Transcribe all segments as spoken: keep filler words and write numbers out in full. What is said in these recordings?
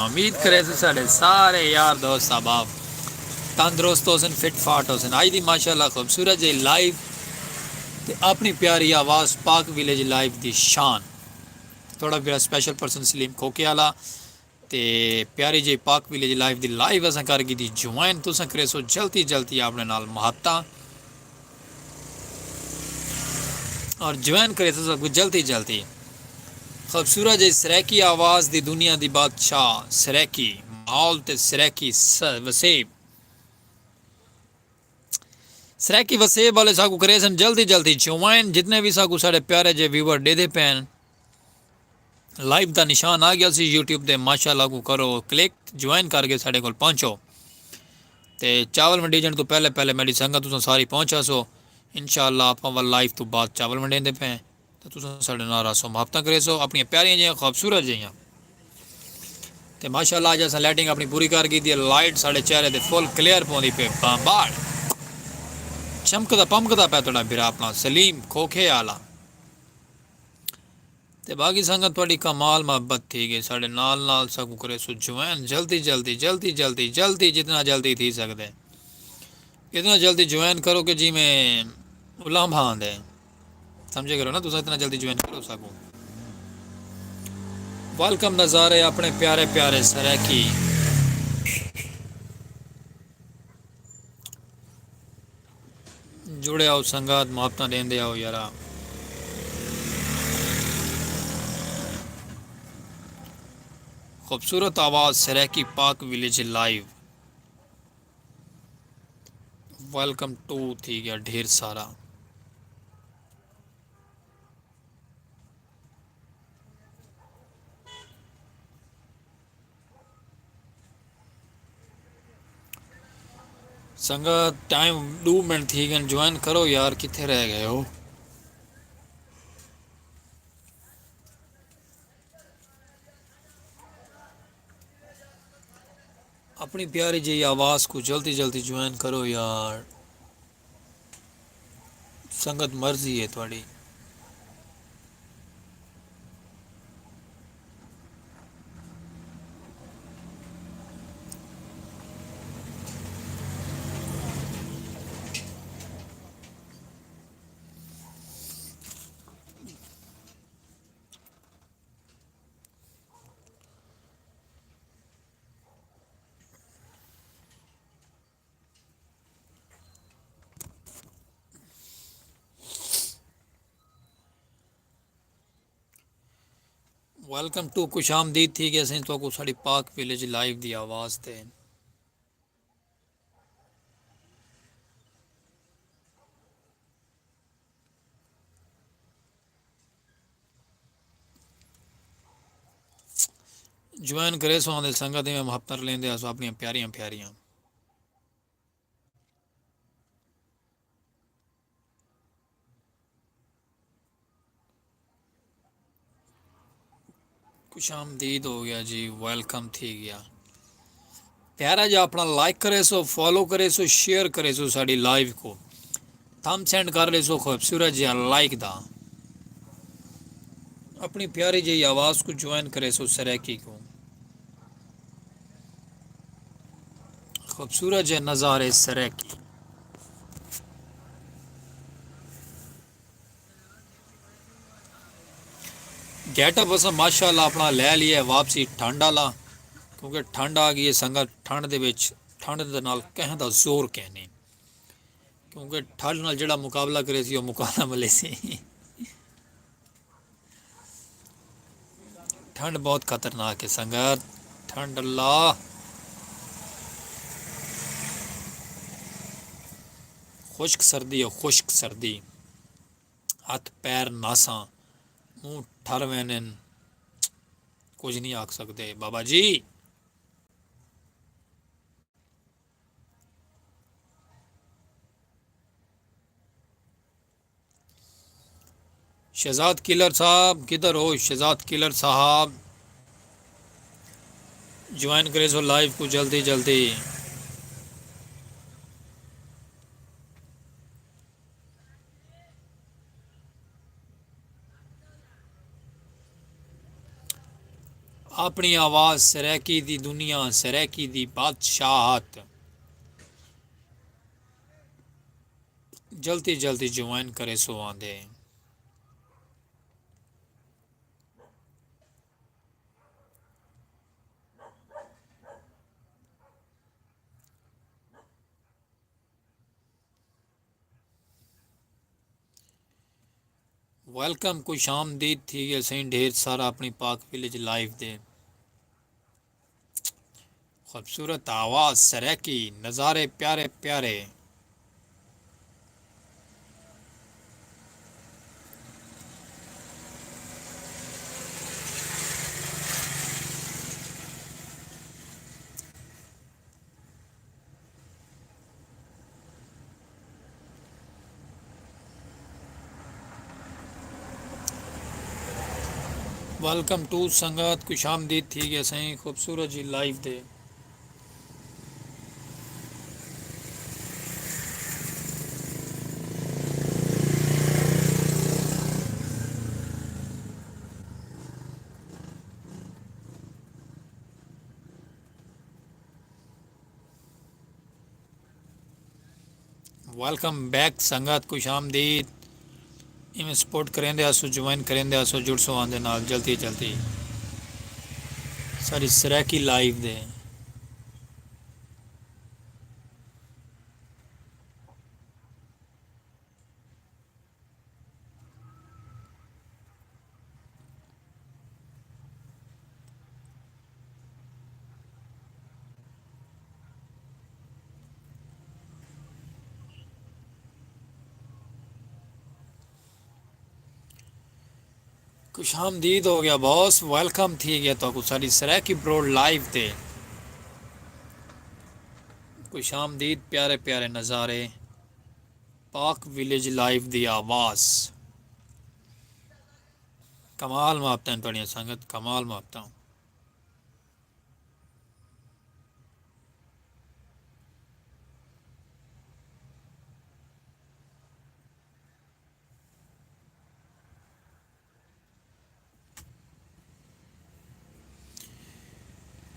امید کریسوں ساڈے سارے یار دوست احباب تندرست ہوسن، فٹ فاٹ ہوسن۔ اج دی ماشاءاللہ خوبصورت جئی لائیو تے اپنی پیاری آواز، پاک ویلیج لائیو دی شان۔ تھوڑا پھر اسپیشل پرسن سلیم کھوکے والا تے پیاری جئی پاک ویلیج لائیو دی لائیو اساں کر گھدی جوائن۔ تساں کریسو جلدی جلدی اپنے نال محبتاں اور جوائن کریسو سب کچھ جلدی جلدی۔ خوبصورت جئی سرائیکی آواز دی دنیا دی بادشاہ سرائیکی ماحول تے سرائیکی س- وسیب۔ سرائیکی وسیب والے ساکو کریسن جلدی جلدی جوائن۔ جتنے بھی ساکو ساڈے پیارے جے ویور ڈیدے پین، لائیو دا نشان آ گیا سی یوٹیوب تے، ماشاءاللہ کو کرو کلک، جوائن کر کے ساڈے کول پہنچو۔ تے چاول ونڈیجن تو پہلے پہلے میری سنگت تساں ساری پہنچا سو۔ انشاءاللہ آپاں ول لائیو تو بعد چاول ونڈیندے پے ہیں۔ تے تساں ساڈے نال رہسو، محبتاں کریسو، اپنی پیاریاں جیاں خوبصورت جیاں۔ تے ماشاءاللہ اج اساں لائٹنگ اپنی پوری کر گھدی ہے، لائٹ ساڈے چہرے تے فل کلیئر پوندی پے، بامباڑ چمکدا پمکدا پے تہاڈا بھرا اپنا سلیم کھوکھے آلا۔ تے باقی سنگت تہاڈی کمال محبت تھی گئی، ساڈے نال نال ساکوں کریسو جوائن جلدی جلدی جلدی جلدی جلدی جتنا جلدی تھی سکدے، اتنا جلدی جوائن کرو کہ جی میں لامبھا آندے۔ سمجھے کرو نا، تساں اتنا جلدی جوائن کرو ساکوں۔ ویلکم نظارے اپنے پیارے پیارے سرائیکی۔ جڑے آؤ سنگت، محبتاں ڈیندے آؤ یارا۔ خوبصورت آواز سرائیکی پاک ویلیج لائیو۔ ویلکم ٹو تھی گیا ڈھیر سارا۔ سنگت ٹائم ڈو منٹ تھی گن، جوائن کرو یار، کتھے رہ گئے ہو؟ اپنی پیاری جئی آواز کو جلدی جلدی جوائن کرو یار۔ سنگت مرضی ہے تہاڈی۔ ویلکم ٹو، خوش آمدید تھی گئے سائیں تو کو ساڈی پاک ویلیج لائیو دی آواز تے۔ جوائن کرے سو آندے سنگت میں محبت لیندے آسو اپنی پیاریاں پیاریاں۔ خوش آمدید ہو گیا جی، ویلکم تھی گیا۔ پیارا جا اپنا لائک کرے سو، فالو کرے سو، شیئر کرے سو ساڈی لائیو کو۔ تھم سینڈ کر لے سو خوبصورت جہا لائک دا۔ اپنی پیاری جہی آواز کو جوائن کرے سو سرائیکی کو۔ خوبصورت جہے نظارے سرائیکی۔ گیٹ اپ اساں ماشاءاللہ اپنا لے لیے واپسی ٹھنڈ والا، کیونکہ ٹھنڈ آ گئی ہے سنگت، ٹھنڈ دے وچ ٹھنڈ دے نال کہیں دا زور کہیں نہیں، کیونکہ ٹھنڈ نال جڑا مقابلہ کرے سی وہ مقابلہ ملے سی۔ ٹھنڈ بہت خطرناک ہے سنگت، ٹھنڈ اللہ۔ خشک سردی ہے، خشک سردی، ہتھ پیر ناساں، منہ ٹھر ویندن، کجھ نہیں آکھ سکدے بابا جی۔ شہزاد کلر صاحب کدھر ہو؟ شہزاد کلر صاحب جوائن کرے سو لائیو کو جلدی جلدی۔ آ اپݨی آواز سرائیکی دی دنیا، سرائیکی دی بادشاہت۔ جلدی جلدی جوائن کریسو آندے۔ ویلکم، خوش آمدید تھی ڳئے سئیں ڈھیر سارا اپݨی پاک ولیج لائیو دے۔ خوبصورت آواز، سرائیکی نظارے پیارے پیارے۔ ویلکم ٹو سنگت، خوش آمدید تھی ڳئے سئیں خوبصورت جی لائیو تے۔ ویلکم بیک سنگت، خوش آمدید۔ ایویں سپورٹ کریندے آسو، جوائن کریندے آسو، جڑسو آندے نال جلدی جلدی۔ ساری سرائیکی لائیو دے۔ خوش آمدید ہو گیا باس، ویلکم تھی گیا تو کو ساری سرائیکی براڈ لائیو تے۔ خوش آمدید، پیارے پیارے نظارے، پاک ولیج لائیو دی آواز۔ کمال محبتاں تہاݙیاں سنگت، کمال محبتاں۔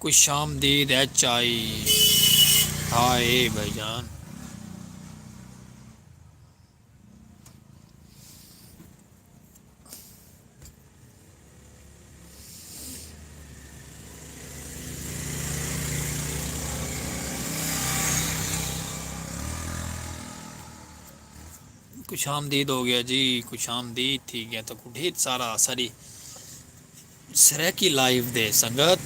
خوش آمدید ایچ آئی۔ ہائے بھائی جان۔ خوش آمدید ہو گیا جی، خوش آمدید تھی گیا تو ڈھیر سارا ساری سرائیکی لائیو دے سنگت۔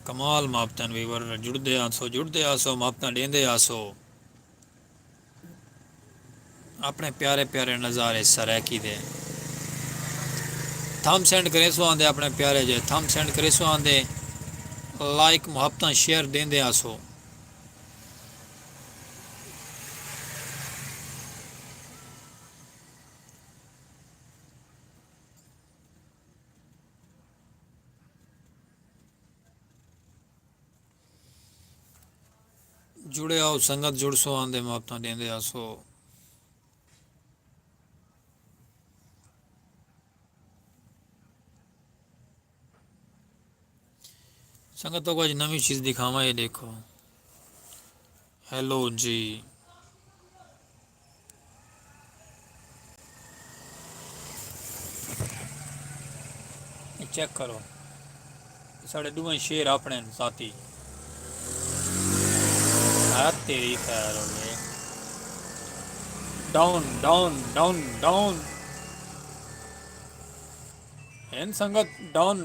کمال محبتاں ویور، جڑدے آسو، جڑدے آسو، محبتاں ݙیندے آسو۔ اپݨے پیارے پیارے نظارے سرائیکی دے۔ تھم سینڈ کریسو آندے، اپݨے پیارے جے تھم سینڈ کریسو آندے، لائک محبتاں شیئر ݙیندے آسو۔ جڑے آؤ سنگت، جڑسو آندے محبتاں ݙیندے آسو۔ سنگت تو کچھ نویں چیز دکھاواں، یہ دیکھو۔ ہیلو جی۔ چیک کرو، ساݙے ݙوہیں شیر اپݨے ذاتی۔ ہا تیری خیر ہوے۔ ڈاؤن، ڈاؤن، ڈاؤن، ڈاؤن۔ ہن سنگت ڈاؤن۔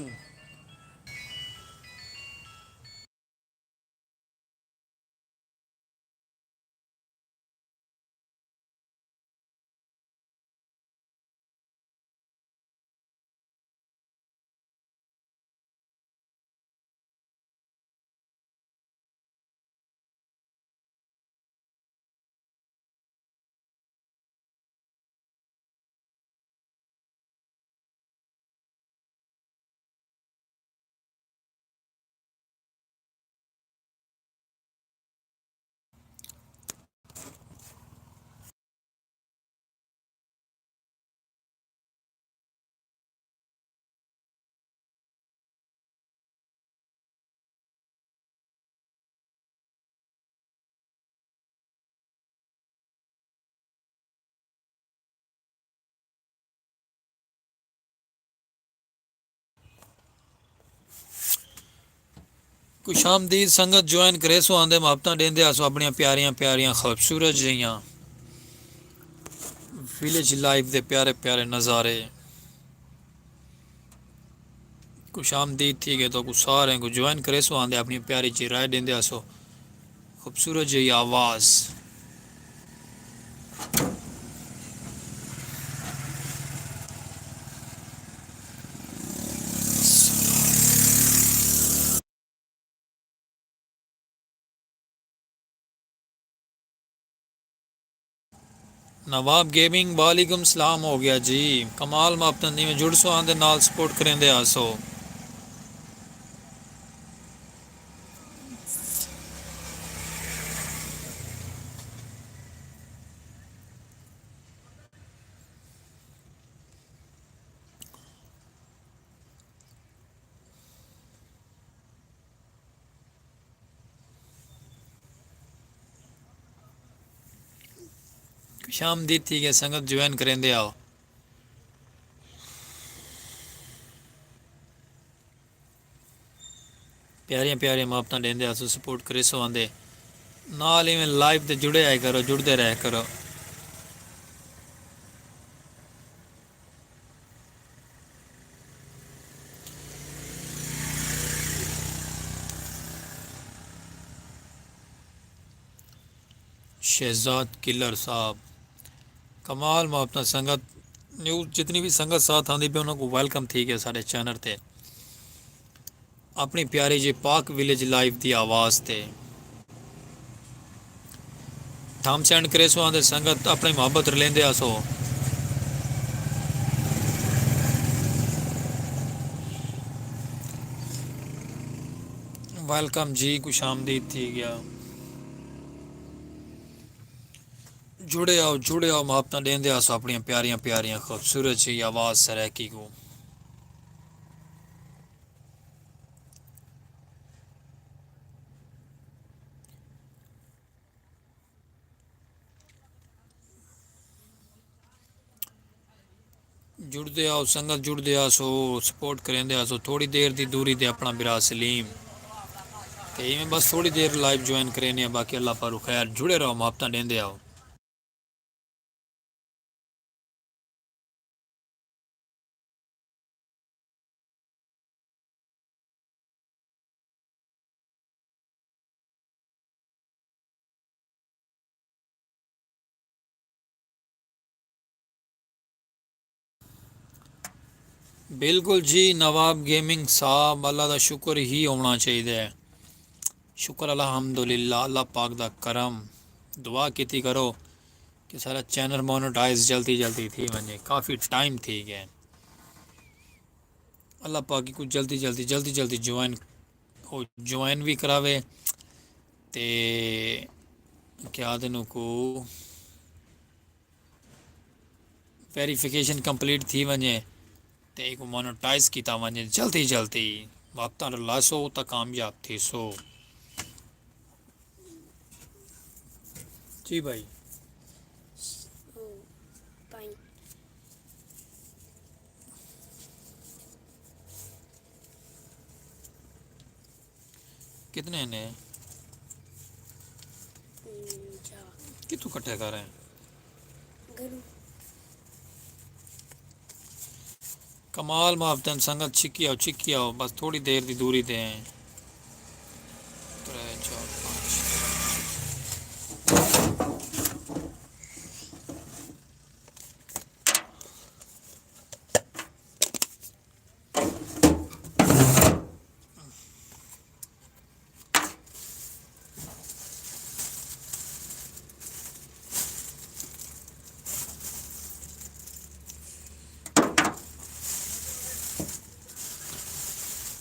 خوش آمدید سنگت، جوائن کریسو آندے محبتاں ݙیندے آسو اپݨیاں پیاریاں پیاریاں خوبصورت جیہاں ویلیج لائف دے پیارے پیارے نظارے۔ خوش آمدید تھی ڳئے تہاکوں ساریں کوں، جوائن کریسو آندے اپݨی پیاری جی رائے ݙیندے آسو خوبصورت جیہی آواز۔ نواب گیمنگ وعلیکم السلام ہو گیا جی۔ کمال محبتاں، جیویں جڑسو آندے نال سپورٹ کریندے آسو۔ خوش آمدید تھی ڳئے سنگت، جوائن کریندے آؤ۔ پیاریاں پیاریاں محبتاں ݙیندے آسو، سپورٹ کریسو آندے نال ایویں لائیو تے جڑے آئے کرو، جڑدے رہے کرو۔ شہزاد کلر صاحب، کمال محبتاں سنگت۔ نیوز جتنی بھی سنگت ساتھ آندی پئی، انہاں کوں ویلکم تھی ڳیا ساݙے چینل تے۔ اپݨی پیاری جی پاک ویلیج لائیو دی آواز تے تھم سینڈ کریسو آندے سنگت، اپݨی محبت رلیندے آسو۔ ویلکم جی، خوش آمدید تھی ڳیا۔ جڑے آؤ، جڑے آؤ، محبتاں ݙیندے آسو اپݨیاں پیاریاں پیاریاں خوبصورت جی آواز سرائیکی کوں۔ جڑدے آؤ سنگت، جڑدے آسو، سپورٹ کریندے آسو۔ تھوڑی دیر دی دوری تے اپݨا بھرا سلیم تے ایویں بس تھوڑی دیر لائیو جوائن کرینے آ، باقی اللہ پاروں خیر۔ جڑے رہو، محبتاں ݙیندے آؤ۔ بالکل جی نواب گیمنگ صاحب، اللہ دا شکر ہی ہووݨا چاہیدے۔ شکر الحمدللہ، اللہ پاک دا کرم۔ دعا کیتی کرو کہ سارا چینل مونیٹائز جلدی جلدی تھی ونڄے، کافی ٹائم تھی ڳئے۔ اللہ پاک کوں جلدی جلدی جلدی جلدی جوائن، او جوائن وی کراوے تے کیا آہدن اوکوں ویریفیکیشن کمپلیٹ تھی ونڄے تے ایکوں مونیٹائز کیتا ونڄے جلدی جلدی۔ وقت رلاسو تاں کامیاب تھیسو۔ جی بھائی۔ کتنے نے؟ کتھوں کٹھے کر رہے ہیں؟ کمال محبتاں سنگت، چھکی آؤ، چھکی آؤ، بس تھوڑی دیر دی دوری تے ہیں۔ ترے، چار، پانچ۔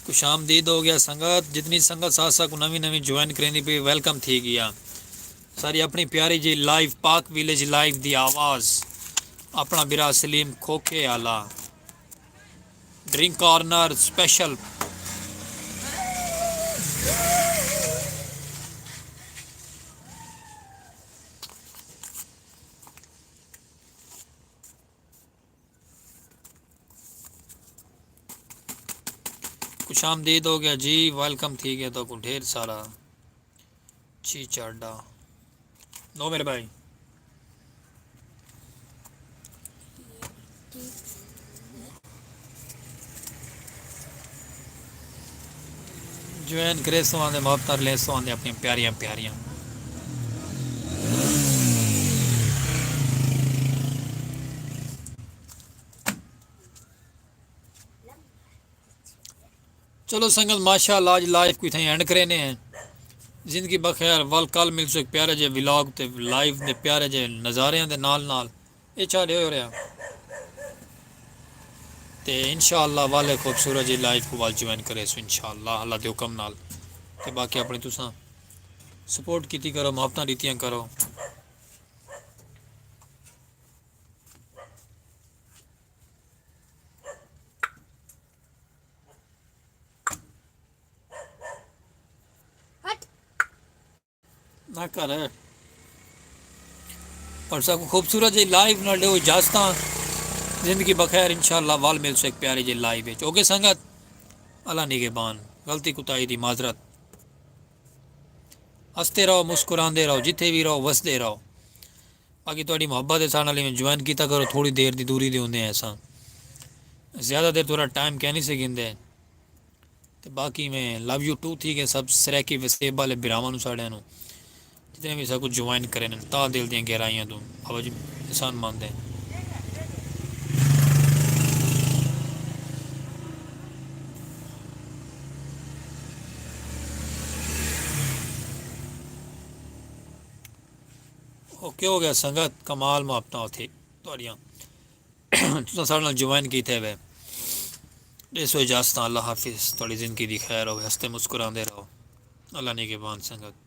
خوش آمدید ہو گیا سنگت، جتنی سنگت ساتھ ساتھ کو نویں نویں جوائن کریندی پئی، ویلکم تھی گیا۔ ساری اپݨی پیاری جی لائیو، پاک ویلیج لائیو دی آواز، اپݨا برا سلیم کھوکھے آلا۔ ڈرنک کارنر سپیشل۔ خوش آمدید ہو گیا جی، ویلکم تھی گیا تو کو ڈھیر سارا۔ چھی چاڈا۔ نو میرے بھائی۔ جوائن کرے سو آندے، محبت کر لے سو آندے اپنی پیاریاں پیاریاں۔ چلو سنگت، ماشاءاللہ، اج لائیو کوئی تھیں اینڈ کرینے ہیں۔ زندگی بخیر، ول کل ملسوں ایک پیارے جے ولاگ تے، لائیو دے پیارے جے نظاریاں دے نال نال۔ اے چھا ڈے ہو رہیا۔ تے انشاءاللہ والے خوبصورت جی لائیو کو وال جوائن کرے سو انشاءاللہ اللہ دے حکم نال۔ تے باقی اپنے تساں سپورٹ کیتی کرو، محبتاں ڈیتیاں کرو۔ نہ کر۔ پر ساکوں خوبصورت جی لائیو نال ڈیو اجازتاں۔ زندگی بخیر، انشاءاللہ ول ملسوں ایک پیارے جی لائیو وچ۔ اوکے سنگت، اللہ نگہبان، غلطی کوتاہی دی معذرت۔ ہستے رہو، مسکراندے رہو، جتھے وی رہو وسدے رہو۔ باقی تہاڈی محبت ہے، ساڈے نال ایویں جوائن کیتا کرو، تھوڑی دیر دی دوری دے ہوندے ہیں اساں، زیادہ دیر تہاڈا ٹائم کینی سے گھندے۔ تے باقی میں لو یو ٹو تھی گئے سب سرائیکی وسیب والے بھراواں نوں ساڈیاں نوں، جتنے وی ساکوں جوائن کرے نے، تہہ دل دیاں گہرائیاں توں بابا جی احسان مند ہیں۔ اوکے ہو گیا سنگت، کمال محبتاں اتھے تہاڈیاں۔ تساں ساڈے نال جوائن کیتے وے۔ ڈیسو اجازتاں، اللہ حافظ، تہاڈی زندگی دی خیر ہوے، ہستے مسکراندے رہو۔ اللہ نگہبان سنگت۔